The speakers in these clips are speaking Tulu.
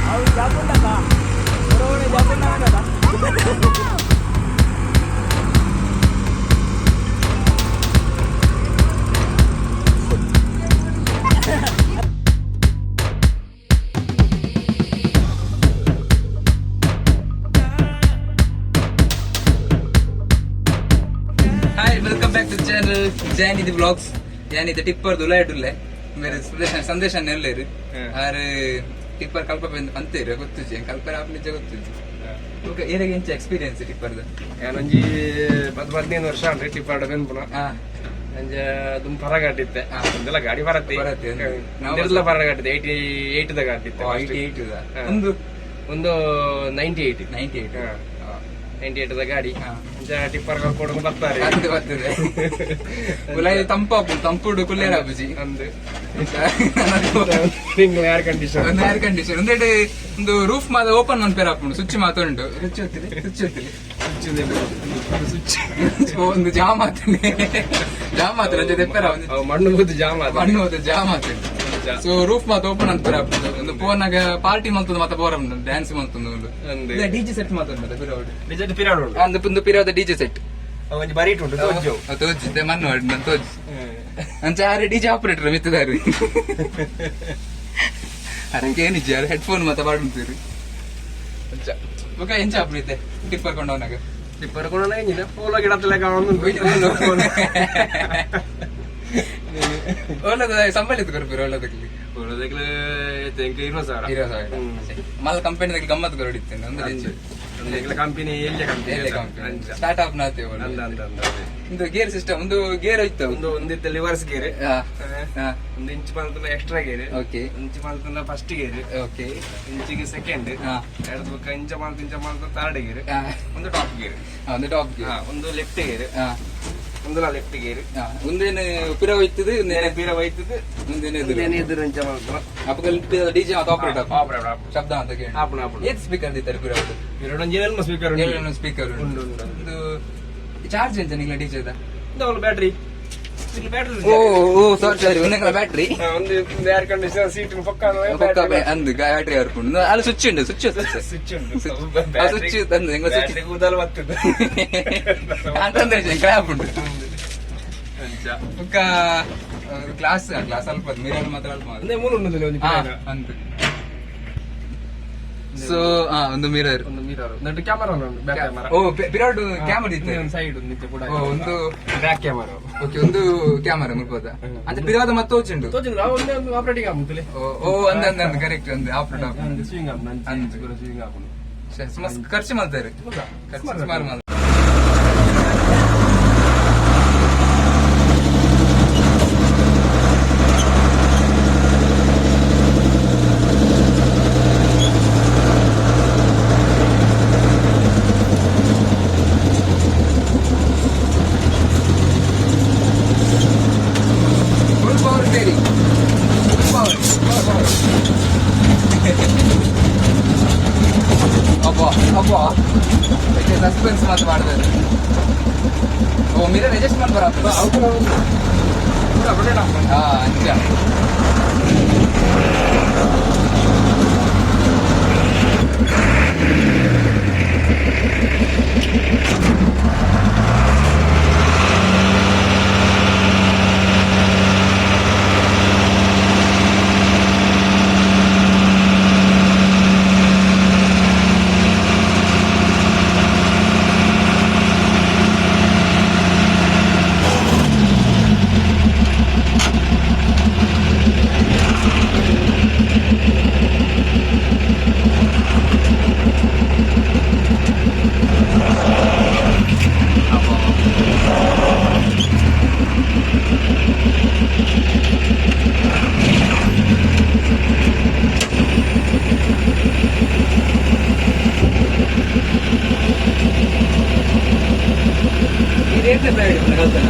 Hi, welcome back to channel Jani the vlogs. Jani the tipper ದುಲಾಯ್ಡುಲ್ಲೆ ಮೇರೆ ಸಂದೇಶ ನೆಲ್ಲೇರು ಆರು ಟಿಪ್ಪರ್ ಕಲ್ಪ ಅಂತೀರ ಗೊತ್ತುಜಿ ಕಲ್ಪನೆ ಆಪ್ ನಿಜ ಗೊತ್ತುಜಿ. ಓಕೆ, ಏರೆಗೆ ಎಂಚ ಎಕ್ಸ್ಪೀರಿಯನ್ಸ್ ಟಿಪ್ಪರ್ದ? ഞാനൊഞ്ചി 10-15 ವರ್ಷ ಉಂಟು ಟಿಪ್ಪಾಡ ಬೆನ್ಪುನ. ಅಂಚ ದುಂಬು ಪರಗಾಟಿತ್ತೆ. ಒಂದೆಲ್ಲ ಗಾಡಿ ಬರತ್ತೆ. ಬರತ್ತೆ, ನಾವು ಒಂದೆಲ್ಲ ಪರಗಾಟಿತ್ತೆ. 88 ದ ಗಾಡಿ ಇತ್ತು. 88. ಒಂದು ಒಂದು ಒಂದು 98. 98. 98 ದ ಗಾಡಿ. ಅಂಚ ಟಿಪ್ಪರ್ ಕರ್ಕೊಂಡು ಬರ್ತಾರೆ. ಅದು ಬರ್ತದೆ. ಉಲಾಯಿ ತಂಪಾಪು ತಂಪುಡು ಕುಲ್ಲೇರ ಅಬುಜಿ. ಅಂದು ತಿಂಗಳು ಏರ್ ಕಂಡೀಷನ್. ಒಂದು ಏರ್ ಕಂಡೀಷನ್, ಒಂದೆಡೆ ಒಂದು ರೂಫ್ ಮಾತ ಓಪನ್ ಮನ್ಪೇರ್ ಆಪುಂಡು. ಸ್ವಿಚ್ ಮಾತ ಉಂಟು. ಸ್ವಿಚ್ ಒತ್ತಿದೆ, ಸ್ವಿಚ್ ಒತ್ತಿದೆ. ಸ್ವಿಚ್. ಒಂದು ಜಾಮ್ ಆತನೆ, ಜಾಮ್ ಆತನೆ ಅಂಚೆ ತೆಪ್ಪೆರ ಒಂದು ಮಣ್ಣು ಬೂದು ಜಾಮ್ ಆದ. ಮಣ್ಣು ಹೋದ ಜಾಮ್ ಆತನೆ. ಸೊ ರೂಫ್ ಮಾತ ಓಪನ್ ಅಂತ ಆಪುಂಡು. ಒಂದು ಫೋನಾಗ ಪಾರ್ಟಿ ಮಲ್ತೊಂದು ಮಾತ ಬೋರ ಡ್ಯಾನ್ಸ್ ಮಲ್ತೊಂದು. ಒಂದು ಅಂದು ಡಿಜೆ ಸೆಟ್ ಮಾತ ಉಂಟು ಪಿರವಡು. ಡಿಜೆಟ್ ಪಿರಾಡ್ ಉಂಟು. ಒಂದು ಒಂದು ಪಿರವದ ಡಿಜೆ ಸೆಟ್. ಒಂಜಿ ಬರೀಟ್ ಉಂಟು, ತೋಜು. ತೋಜಿದ್ದೆ ಮಣ್ಣು ವಾಡಿ ತೋಜ್. ಅಂಚೆ ಆರೆ ಡಿಜೆ ಆಪರೇಟರ್ ಮಿತ್ತದಾರಿ. ಅರಂಕೆ ಏನಿಜ್ಜಿ, ಯಾರು ಹೆಡ್ಫೋನ್ ಮಾತ ಪಾಡುಂತೀರಿ. ಬೊಕ ಎಂಚ ಆಪುನಿತ್ತೆ ಟಿಪ್ಪರ್ ಕೊಂಡವನಾಗ? ಟಿಪ್ಪರ್ ಕೊಂಡು ಪೋಲೋ ಗಿಡತ್ತಲೆ ಕಾಣುಂಡು. ಒಳ್ಳೇದ ಸಂಬಳ ಕೊರ್ಪಿರ ಒಳ್ಳೇದಕ್ಕೆ? ಪೋಲೋದಕ್ಕೆ 20,000. 20,000. ಮಲ್ಲ ಕಂಪನಿ ಗಮ್ಮತ್ ಕೊರಡಿತ್ತೇನೆ ಒಂದು ಹೆಚ್ಚು. ಕಂಪನಿ ಎಲ್ಲಿಯ ಎಲ್ಲಿ ಕಂಪನಿ. ಕಂಪನಿ ಸ್ಟಾರ್ಟ್ ಅಪ್ ನಾತೆ. ಅಂದ ಅಂದ ಅಂದ. ಒಂದು ಗೇರ್ ಸಿಸ್ಟಮ್, ಒಂದು ಗೇರ್ ಹೋಯ್ತು. ಒಂದು ಒಂದಿತ್ತ ಲಿವರ್ಸ್ ಗೇರ್, ಒಂದು ಇಂಚ್ ಮಲ್ತನ ಎಕ್ಸ್ಟ್ರಾ ಗೇರ್, ಇಂಚ್ ಮಲ್ತನ ಫಸ್ಟ್ ಗೇರ್, ಇಂಚಿಗೆ ಸೆಕೆಂಡ್, ಎರಡು ಬೊಕ್ಕ ಇಂಚ ಮಲ್ತ ಇಂಚ ಮಲ್ತ ಥರ್ಡ್ ಗೇರ್, ಒಂದು ಟಾಪ್ ಗೇರ್. ಒಂದು ಟಾಪ್ ಗೇರ್. ಒಂದು ಲೆಫ್ಟ್ ಗೇರ್, ಒಂದು ಲೆಫ್ಟ್ ಗೇರ್. ಒಂದೇನು ಪಿರ ಹೋಯ್ತದೆ, ಒಂದೇನು ಬೀರ ಹೋಯ್ತದೆ. ಒಂದೇನು ಒಂದೇನು ಎದುರು ಇಂಚ ಮಲ್ತನ. ಅಪ್ಪಗ ಡಿಜೆ ಮಾತ ಆಪರೇಟ್ ಆಪರೇಟ್ ಶಬ್ದ ಅಂತ ಕೇಳಿ. ಆಪುಣ ಆಪುಣ. ಏತ್ ಸ್ಪೀಕರ್ ದಿತ್ತಾರೆ ಪಿರ? ಎರಡೊಂದು ಏಳು ಸ್ಪೀಕರ್. ಏಳು ಸ್ಪೀಕರ್. ಉಂಟು ಉಂಟು. ಒಂದು ಚಾರ್ಜ್ ಎಂತ ನಿಂಗ್ಲ ಡಿಜೆದ? Battery battery. ಓ ಓ, ಸಾರಿ ಸಾರಿ, ಒಂದೇ ಬ್ಯಾಟ್ರಿ. ಒಂದು ಏರ್ ಕಂಡೀಷನ್ ಸೀಟ್ ಪಕ್ಕ. ಅಂದು ಬ್ಯಾಟ್ರಿ ಹರ್ಕೊಂಡು ಅಲ್ಲಿ ಸ್ವಿಚ್ ಉಂಟು, ಸ್ವಿಚ್. ಸ್ವಿಚ್ ಉಂಟು. ಸ್ವಿಚ್ ತಂದು ಹೆಂಗ ಸ್ವಿಚ್ ಬ್ಯಾಟ್ರಿ ಕೂದಲು ಬರ್ತದೆ. ಅಂತಂದ್ರೆ ಕ್ರಾಪ್ ಉಂಟು. ಬೊಕ್ಕ ಗ್ಲಾಸ್ ಗ್ಲಾಸ್ ಅಲ್ಪ ಮಿರರ್ ಮಾತ್ರ ಅಲ್ಪ. ಅಂದ್ರೆ ಮೂರು ಉಂಟು ಒಂದು. ಅಂತ ಸೊ ಒಂದು ಮಿರರ್. ಒಂದು ಮಿರರ್ ನಟ್ಟು ಕ್ಯಾಮರಾ ಉಂಟು, ಬ್ಯಾಕ್ ಕ್ಯಾಮರಾ. ಓ, ಬಿರಾಡ್ ಕ್ಯಾಮರಾ ಇತ್ತು. ಒಂದು ಸೈಡ್ ಒಂದು ಕೂಡ. ಓ, ಒಂದು ಬ್ಯಾಕ್ ಕ್ಯಾಮರಾ. ಓಕೆ, ಒಂದು ಕ್ಯಾಮರಾ ಮುರ್ಬೋದ ಅಂತ ಬಿರಾದ ಮತ್ತೆ ಉಂಟು. ತೋಚಿನ ಒಂದೇ ಒಂದು ಆಪರೇಟಿಂಗ್ ಆಗುತ್ತಲೆ. ಓ ಓ, ಅಂದ ಅಂದ ಅಂದ, ಕರೆಕ್ಟ್, ಅಂದ ಆಪರೇಟ್ ಆಪರೇಟ್. ಸ್ವಿಂಗ್ ಆಪುನ. ಅಂದ್. ಸ್ವಿಂಗ್ ಆಪುನ. ಮಸ್ತ್ ಖರ್ಚು ಮಾಡ್ತಾರೆ, ಖರ್ಚು ಸುಮಾರು ಮಾಡ್ತಾರೆ. Full power steering, full power, power, power. ಅಬ್ಬಾ ಅಬ್ಬಾ, ಸಸ್ಪೆನ್ಸ್ ಮಾತ್ರ ಮಾಡಿದ್ದಾರೆ. ಓ, ಮಿರರ್ ಅಡ್ಜಸ್ಟ್ ಮಾಡ್ಬಾರ. ಹಾ, ಅಂಚ. ಇದು ಕಲ್ತನ?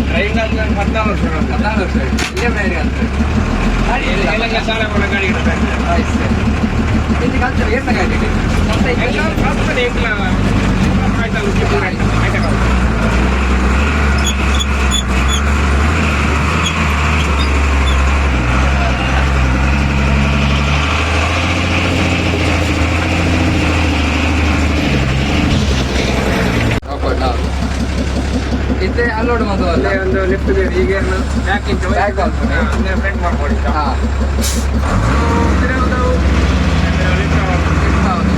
ಡ್ರೈವಿಂಗ್ ಆದ್ಮೇಲೆ 14 ವರ್ಷ. 14 ವರ್ಷ ಆಯ್ತು. ಇಲ್ಲೇ ಡ್ರೈವಿಂಗ್ ಅಂತ. ಎಲ್ಲ ಶಾಲೆ ಕೂಡ ಗಾಡಿ ಇಲ್ಲಿ ಕಲ್ತನ ಏರ್ನ ಗಾಡಿ? ಎಲ್ಲ. ಬ್ಯಾಕ್ ಇಂಚ Back ಮಲ್ಪುನೆ. ಫ್ರಂಟ್ ಮಾಡ್ಕೊಳ್ಳಿ. ಹಾ. ಪಿರವುದವು. ಹೌದು.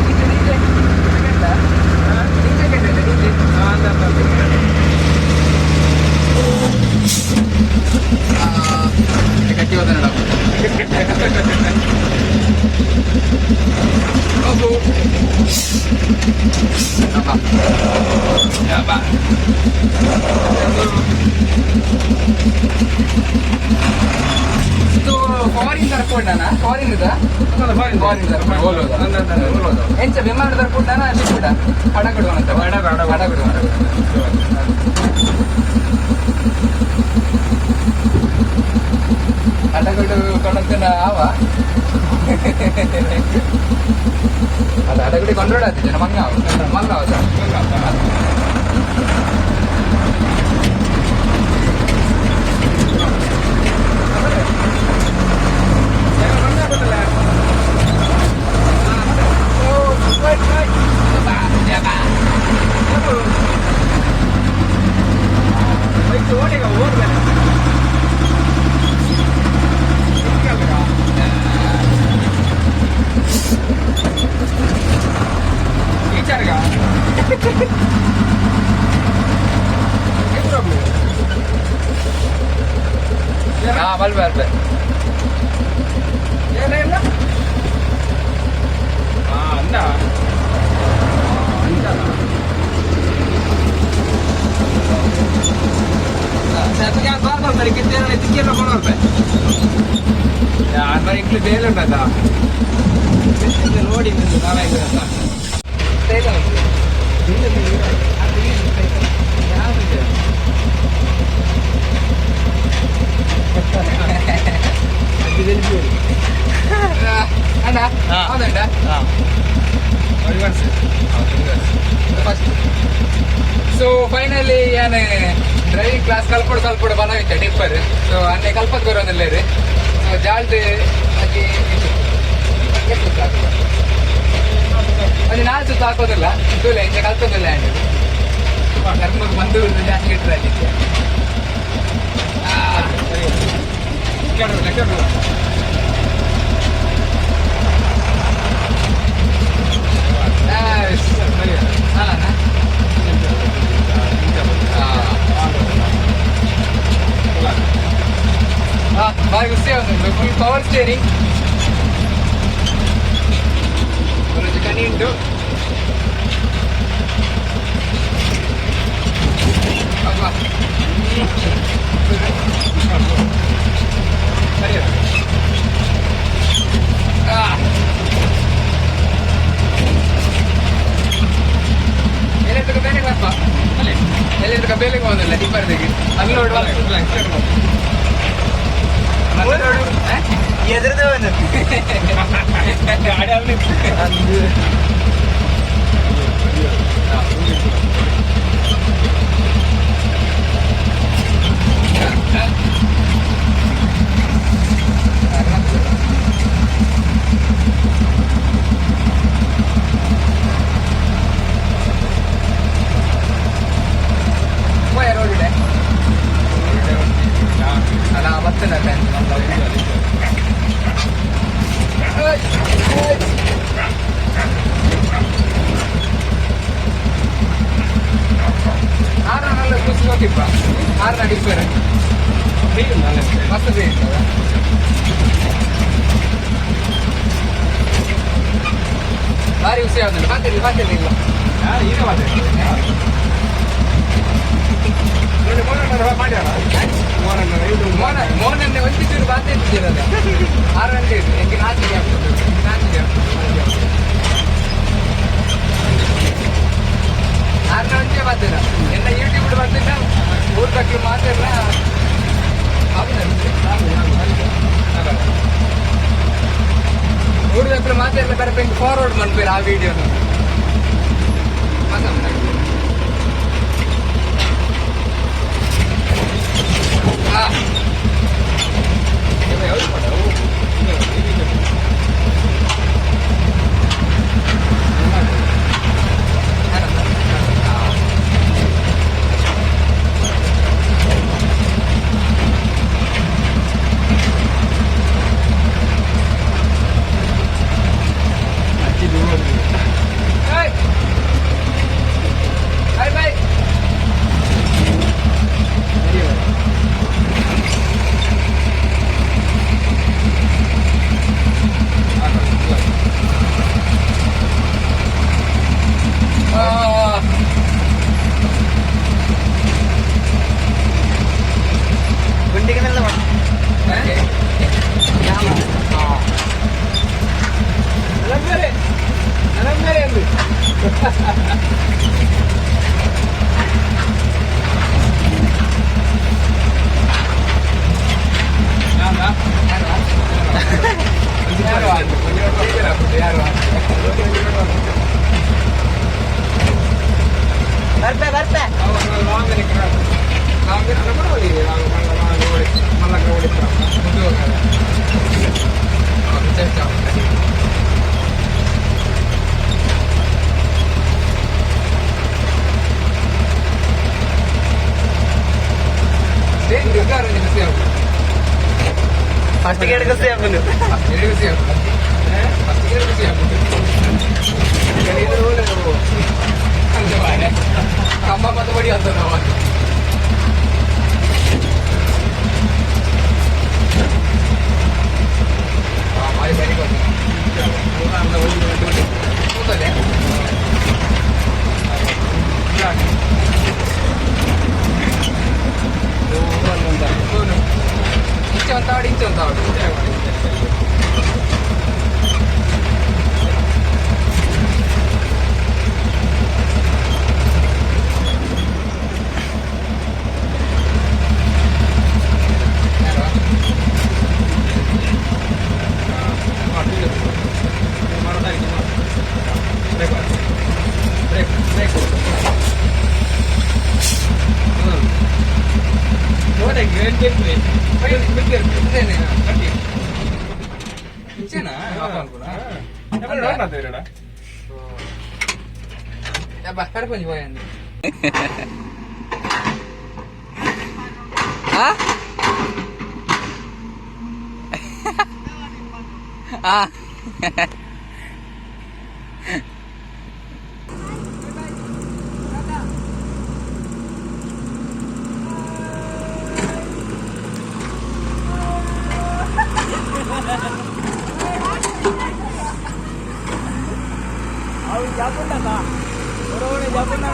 DJ, DJ. DJ ಕೇಳಿದೆ, DJ. ಗಟ್ಟಿ ಹೋದ ನೋಡ. ಹೋಗು. ಅಬ್ಬಾ. ಅಬ್ಬಾ. ಇದು ಫಾರಿನ್ ತರ್ಕೊಂಡಾನ? ಫಾರಿನ್ ಇದ? ಫಾರಿನ್ ತರ್ಕೊಂಡು ಎಂಚ ವಿಮಾನ ತರ್ಕೊಂಡಾನ? ಶಿಪ್ ಹಡಗುಡುವನಂತ? ಹಡಗು, ಹಡಗು. ಹಡಗುಡುವನ. ಹಡಗುಡು ಕೊಡತ್ತನ ಆವ ಅದು ಹಡಗುಡಿ ಕೊಂಡೋಡ ಜನ ಮಂಗ ಮಲ್ಲ ಹೌದ. ಹಾ, ಬಲ್ಬೆ ಬಲ್ಬೆ. ನೋಡಿ ನಾರಾಯಣ. ಅಣ್ಣ. ಹಾ. ಹೌದಣ್ಣ. ಫಸ್ಟ್ ಸೊ ಫೈನಲಿ ಯಾನ್ ಡ್ರೈವಿಂಗ್ ಕ್ಲಾಸ್ ಕಲ್ಪೊಡು ಕಲ್ಪೊಡು ಬನವಿತ್ತೆ ಟಿಪ್ಪರ್. ಸೊ ಅನ್ನೆ ಕಲ್ಪಕ್ ಬರೋದಿಲ್ಲ. ಸೊ ಜಾಲ್ಟ್ ಒಂಜಿ ಎಷ್ಟು ಸುತ್ತು ಹಾಕುದು? ಒಂಜಿ ನಾಲ್ ಸುತ್ತು ಹಾಕೋದಿಲ್ಲ ತೂಲೆ ಇಂಚ ಕಲ್ತೊಂದಿಲ್ಲ. ಆ್ಯಂಡ್ ನರ್ಮಗ್ ಬಂದು ಜಾಸ್ತಿ ಇಟ್ಟರೆ ಅಲ್ಲಿಕ್ಕೆ. ಅಲ್ಲ. ಬಾರಿ ಖುಷಿ ಆಗುಂಟು. ಫುಲ್ ಪವರ್ ಸ್ಟೇರಿಂಗ್, ಒಂದು ಕಣಿ ಉಂಟು. ಅಬ್ಬಾ. ಸರಿ. ಆ. ಎಲೆಕ್ಟ್ರಿಕ್ ಬೇರೆ ಬರ್ಪ ಎಲೆಕ್ಟ್ರಿಕ್ ಬೇಲೆಗೆ ಹೋದಲ್ಲ ಟಿಪ್ಪರ್ದಿಗೆ ಅನ್ಲೋಡ್. ಪೋಯ ರೋಡ್ ಇದೆ ಅಲ್ಲ ಬರ್ತದೆ. ಆರ್ನ ಖುಷಿ ಹೋಗಿಪ್ಪ ಆರ್ನ ಡಿಪ್ಪರ್ ಮಸ್ತ್ ಇರ್ತದ. ಭಾರಿ ಖುಷಿ ಆಗುದಿಲ್ಲ. ಮಾತಿಲ್ಲ ಮಾತಿಲ್ಲ ಇಲ್ಲ. ಮೋನ ಮೋನನ್ನೇ ಒಂದು ಚೂರು ಬಾತೆ ಇದ್ದಿರಲ್ಲ. 6 ಗಂಟೆ ಇದೆ ಎಂಗೆ ನಾಚಿಕೆ ಆಗ್ತದೆ, ನಾಚಿಕೆ ಆಗ್ತದೆ. ಆರ್ನ ಒಂಚೆ ಮಾತಿಲ್ಲ ಎಲ್ಲ ಯೂಟ್ಯೂಬ್ ಬರ್ತಿಲ್ಲ ಊರ್ ತಕ್ಕ ಮಾತಿಲ್ಲ. ಊರ್ ತಕ್ಕ ಮಾತಿಲ್ಲ ಬೇರೆ ಫಾರ್ವರ್ಡ್ ಮನ್ಪೇರು ಆ ವಿಡಿಯೋ. ಬರ್ಪೆ ಬರ್ಪೆ. ಫಸ್ಟ್ ಗೇಡ್ ಖುಷಿ ಆಪುಂಡು. ಕಂಬ ಮತ್ತೆ ಬಡಿ ಅಂತ ನಾವು. ಬಾರಿ ಬಾರಿ. ಕೂತಲೆ. ಇಂಚೆ ಒಂದು ತಾವಡಿ, ಇಂಚೆ ಒಂದು ತಾವಡಿ. ಆ ಆ. ಅವು ಜಾಪುಂಡದ ಹೊರಗಡೆ ಜಾಪುಂಡ.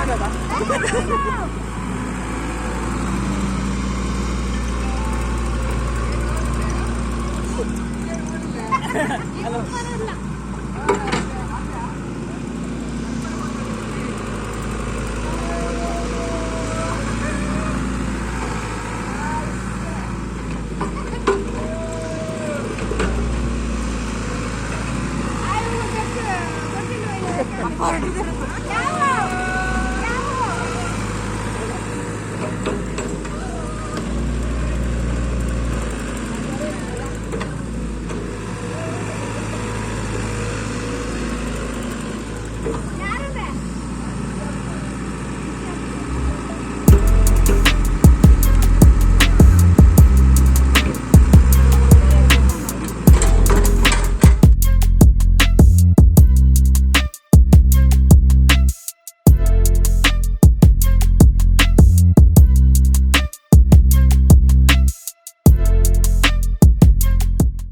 ಯಾವ.